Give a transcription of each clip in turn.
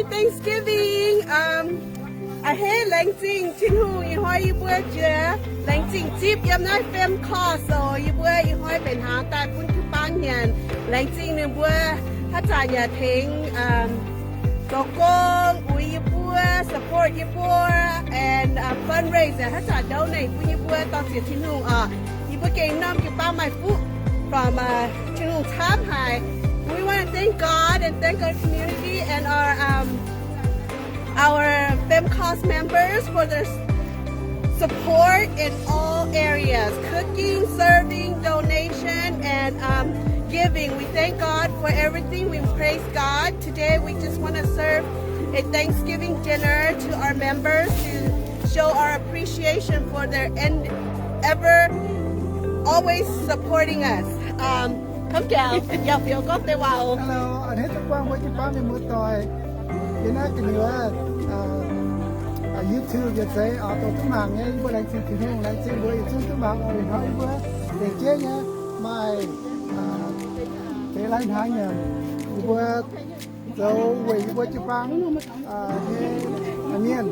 Thanksgiving. Um, a'hneiv laengz zingh Tin-Hungh ih hnoi yie mbuo jiex laengz zingh zipv yiem naaiv fem course oc. Yie mbuo ih hnoi mbenc hnaangx daaih bun jiu-baang nyanc. Laengz zingh ninh mbuo haaix zanc yaac tengx, um, zoux gong uix yie mbuo, support yie mbuo, and, uh, fundraise haaix zanc donate bun yie mbuo dorh ziec Tin-Hungh oc. Yie mbuo gengh norm jiu-baang maaih fuqv from, uh, Tin-Hungh camv haic. We want to thank God and thank our community and our, um, our fem course members for their support in all areas, cooking, serving, donation, and, um, giving. We thank God for everything. We praise God. Today, we just want to serve a Thanksgiving dinner to our members to show our appreciation for their en- ever, always supporting us. Um, Hello, a'hneiv duqv buangh mbuo jiu-baang mienh muoz-doic yiem naaiv gu'nyuoz, uh, YouTube yietc zeiz oc, dongh duqv mangc nyei, yie mbuo laengz zingh Tin-Hungh, laengz zingh mbuo yietc zungv duqv mangc oc. Ih hnoi yie mbuo dengc jienv nyei maaih, uh, deix lai-hnaangx nyanc, yie mbuo zoux weic yie mbuo jiu-baang, uh, nyei mienh,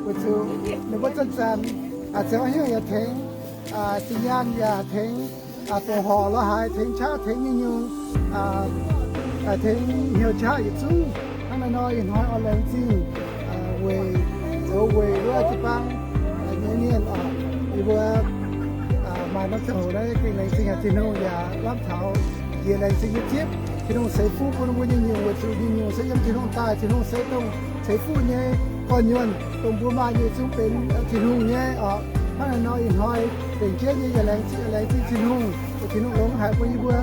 weic zuqc ninh mbuo zanc-zanc, uh, ziangh hnyouv yaac tengx, uh, zinh nyaanh yaac tengx, uh, doqc horc lorz haaix, tengx qaqv tengx nyei nyungc, uh, tengx hnyouv qaqv yietc zungv. Hnangv naaiv nor ih hnoi oix laengz zingh, uh, weic zoux weic wuov jiu-baang, uh, nyei mienh oc. Yie mbuo, uh, maaih norm ziangh hoc naaiv gengh laengz zingh haic Tin-Hungh yaac lamh taux njiec laengz zingh nyei zipv. Tin-Hungh ceix fuqv bun ninh mbuo nyei nyungc weic zuqc nyei nyungc se yiem Tin-Hungh daaih. Tin-Hungh se dongh ceix fuqv nyei gorn-nyuonh, dongh mbuo maaih nyei zungv benx Tin-Hungh nyei oc. Hnangv naaiv nor ih hnoi dengc jienv nyei yaac laengz zingh, laengz zingh Tin-Hungh, Tin-Hungh longc haic bun yie mbuo.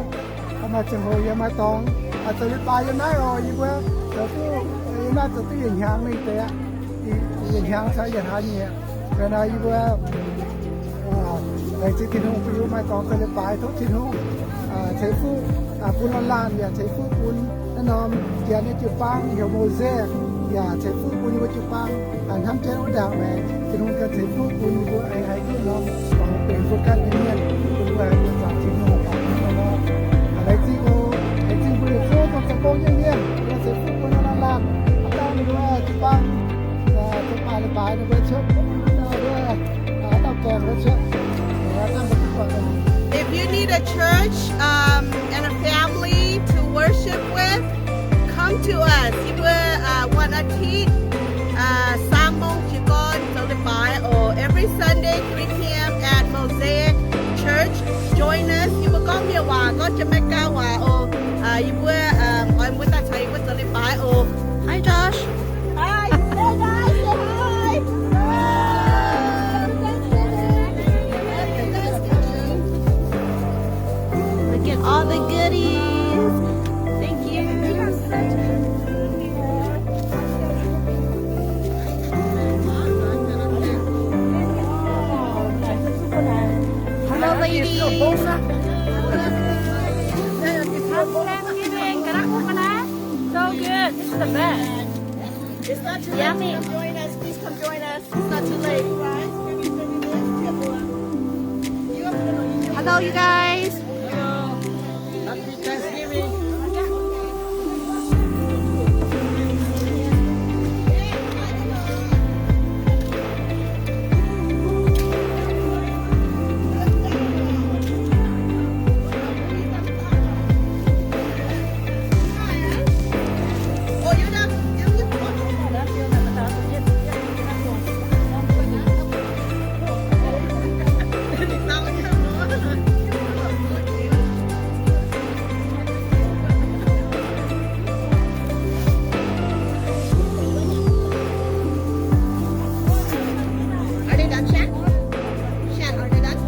Maaih ziangh hoc yie maaih dorngx zoux leiz-baaix yiem naaiv oc. Yie mbuo zoux duqv yiem naaiv zoux duqv yietc hnyangx mingh deix aqv. Yietc hnyangx caux yietc hlaax nyieqc. Naaiv yie mbuo laengz zingh Tin-Hungh bun yie mbuo maaih dorngx zoux leiz-baaix, tov Tin-Hungh ceix fuqv bun laanh laanh, yaac ceix fuqv bun naaiv norm janx nyei jiu-baang heuc Mosaic, yaac ceix fuqv bun yie mbuo jiu-baang hnamv jienv wuov ndaangc maengc. Tin-Hungh ganh ceix fuqv bun yie mbuo haih duqv norm dorngx benx mbuo ganh nyei mienh, bun mbuo haih buoqc zaangc Tin-Hungh oc. Laengz zingh oc. Laengz zingh mbuo yietc zungv dongh zoux gong nyei mienh, ceix fuqv bun laanh laanh. Aav dangh ninh mbuo jiu-baang zoux baaix leiz-baaix ninh mbuo cuotv, aav dangh gaengh mbuo cuotv. If you need a church, um, and a family to worship with, come to us. Yie mbuo, uh, วันอาทิตย์, uh, สามโมง jiez gorn zoux leiz-baaix oc. Every Sunday, three p.m. at Mosaic Church. Join us. Yie mbuo gorngv mienh waac, gorngv Janx-Meih-Gaa waac oc. Uh, yie mbuo, um, oix mbuo daaih caux yie mbuo zoux leiz-baaix oc. Hi, Josh. Hi. Hey, guys, say hi. Look at all the goodies. Thank you. Hello, ladies. How's Thanksgiving? Got a coconut? So good. This is the best. It's not too late to come join us. Please come join us. It's not too late. Hello, you guys. Happy Thanksgiving. Are they done, Shan? Shan, are they done?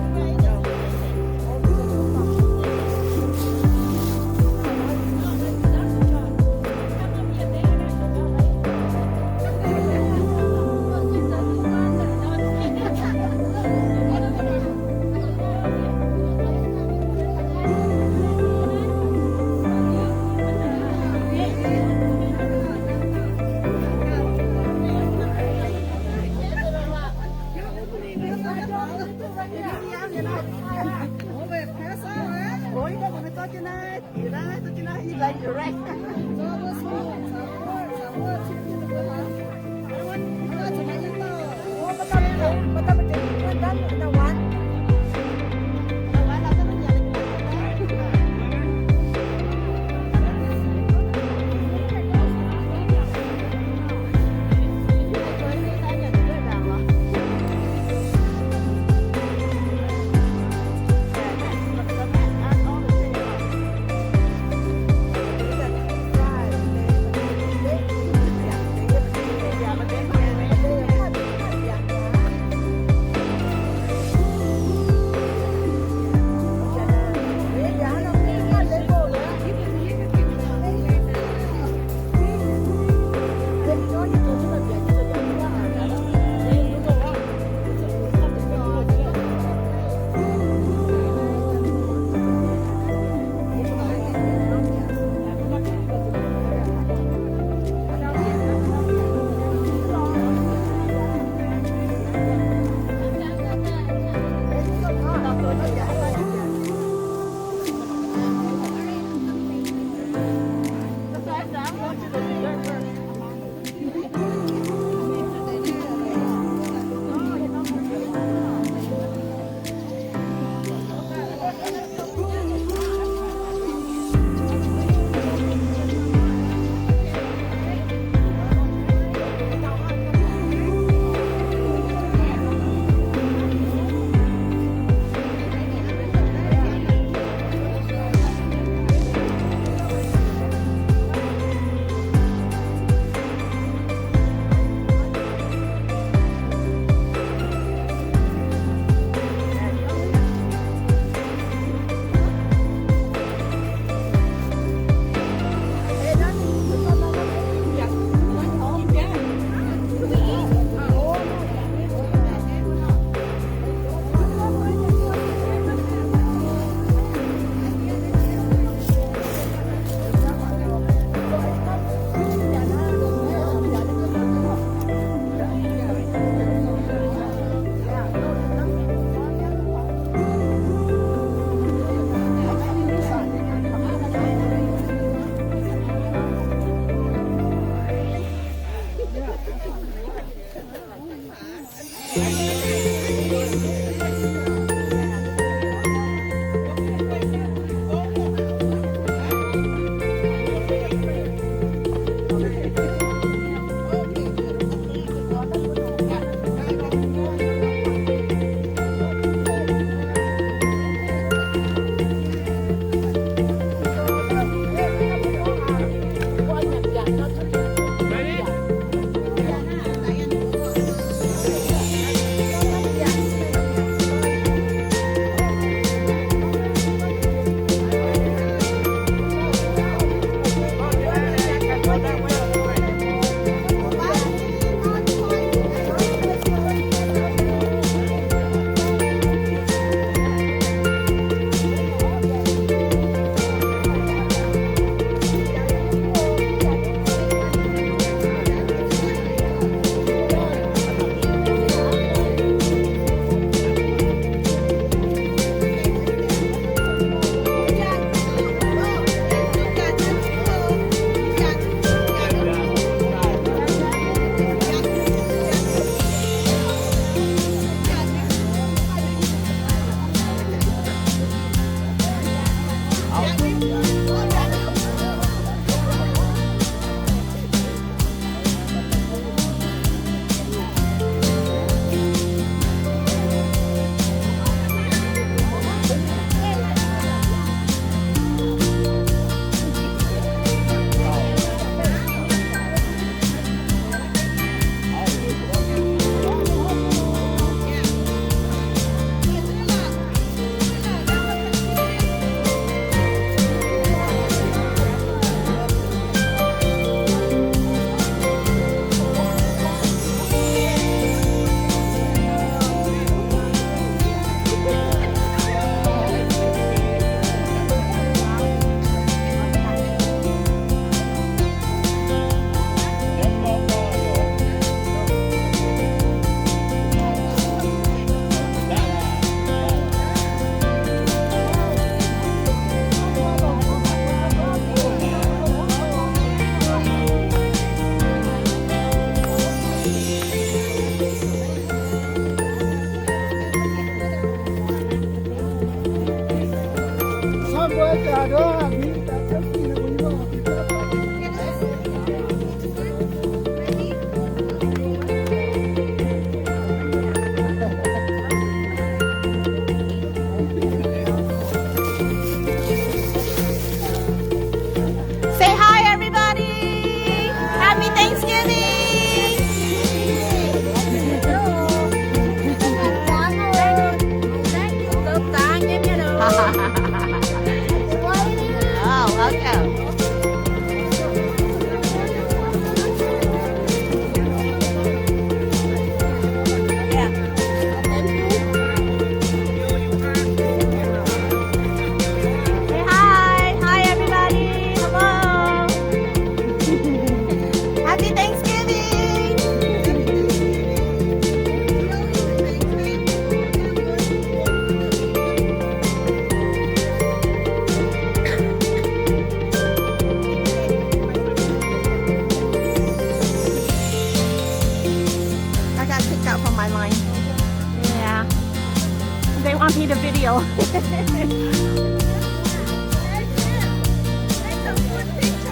Need a video.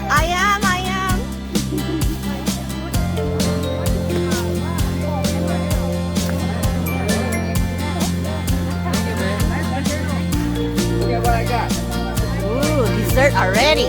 I am, I am. Ooh, dessert already.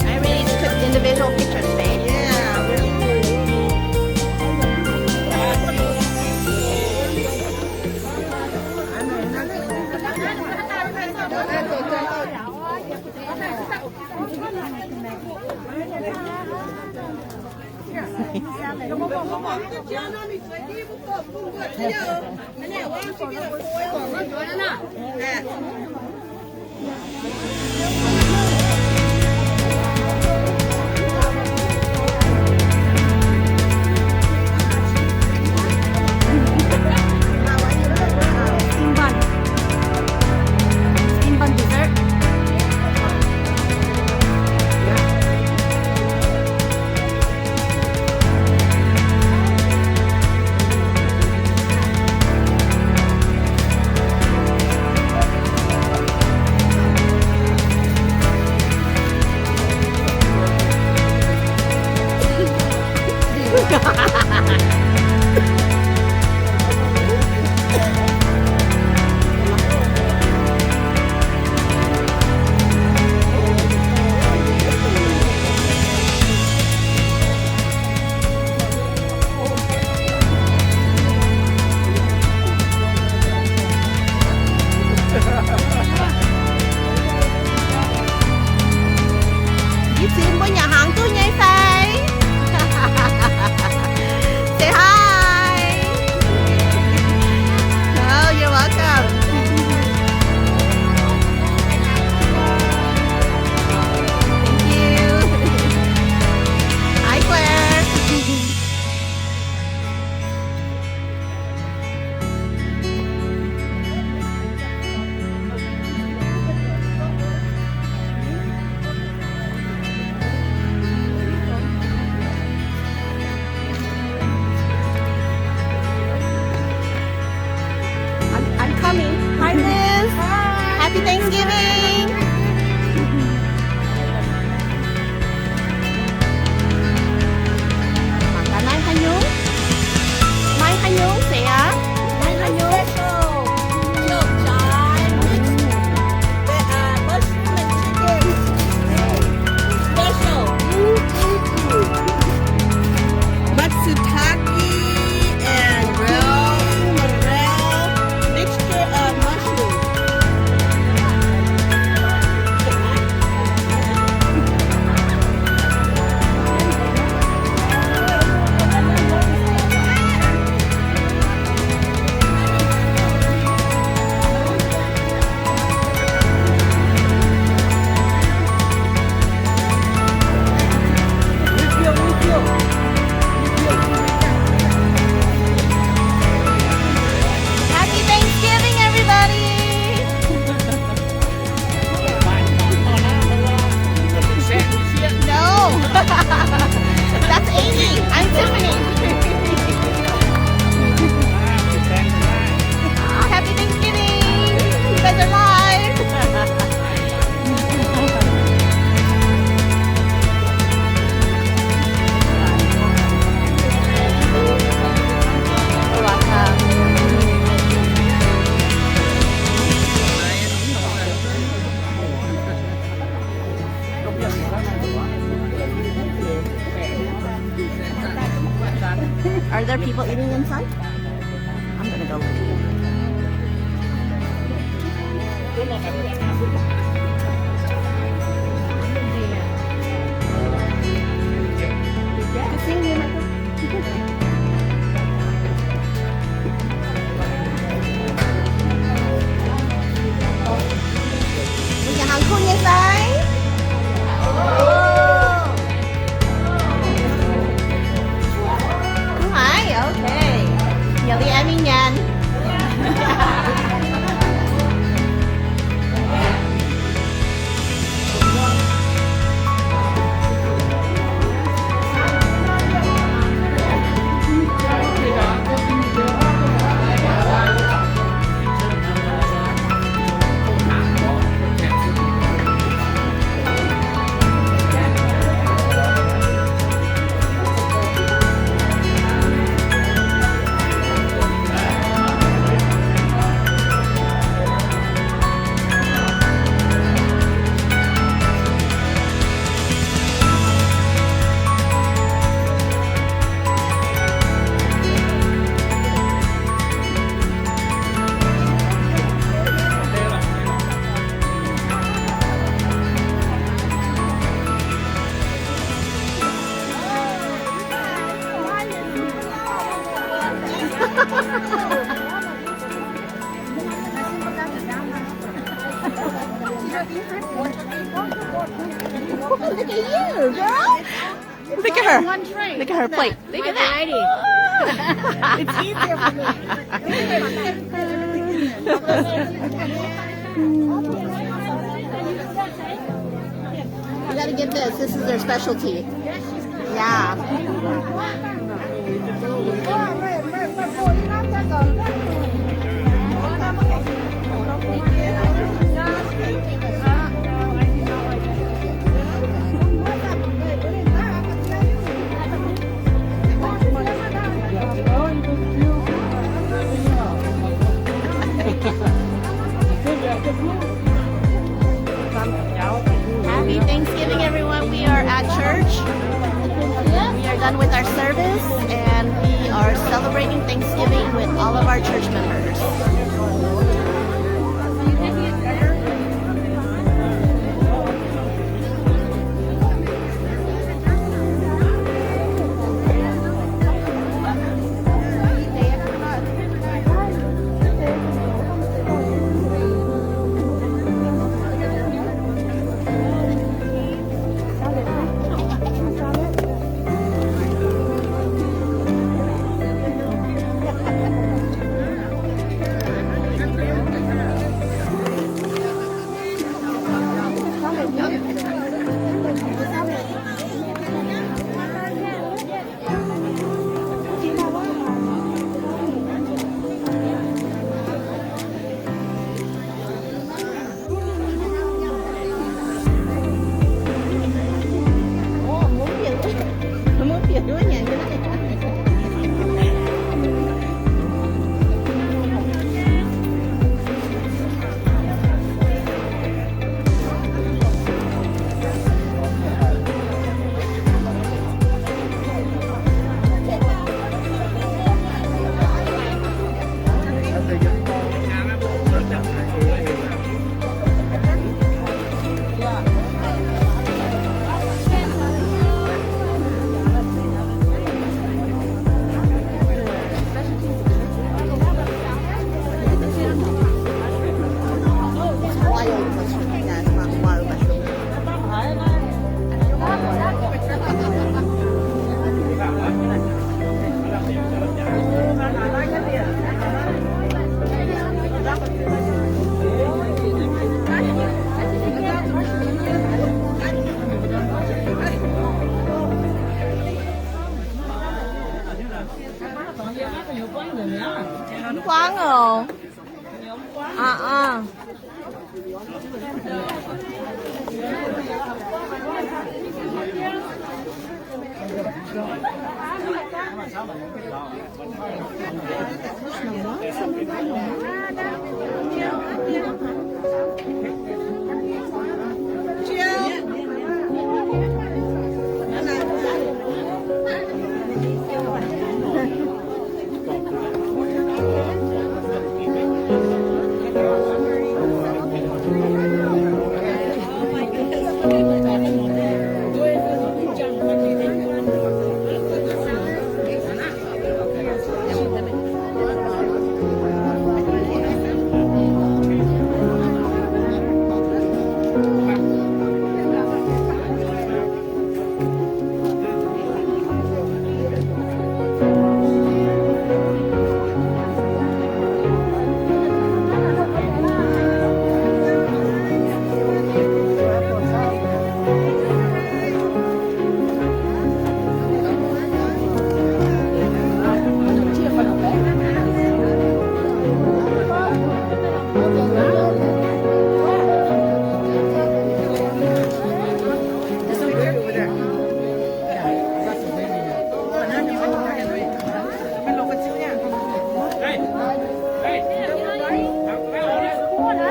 I really took individual pictures, babe. Yeah. Steam bun. Steam bun dessert. Yiv cin mbuo nyanc hnaangx duqv nyei fai? Say hi. Oh, you're welcome. Thank you. Hi, Claire. I'm, I'm coming. Hi, Liz. Hi. Happy Thanksgiving. Mangc gaax naaiv haaix nyungc? Naaiv haaix nyungc seix aqv? Naaiv haaix nyungc? Special. Chow jai mix with, uh, mushroom and chicken. Special. Mm, mm, mm. Matsutake and grilled morel, mixture of mushroom. There are people eating inside? I'm gonna go. Good seeing you, Michael. 你行行酷呢，細？唔係，OK。有啲愛面人。 Look at you, girl. Look at her. One tray. Look at her plate. Look at that. It's easier for me. You gotta get this. This is their specialty. Yeah. Happy Thanksgiving, everyone. We are at church. We are done with our service, and we are celebrating Thanksgiving with all of our church members. Mv buangv oc. Aa, aa.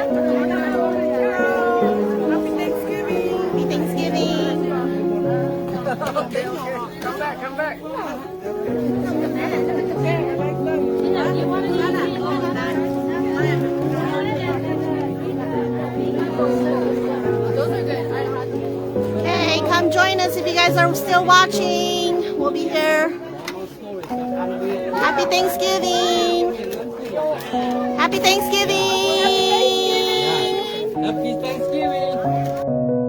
Happy Thanksgiving. Happy Thanksgiving. Come back, come back. Okay, come join us if you guys are still watching. We'll be here. Happy Thanksgiving. Happy Thanksgiving. Happy Thanksgiving.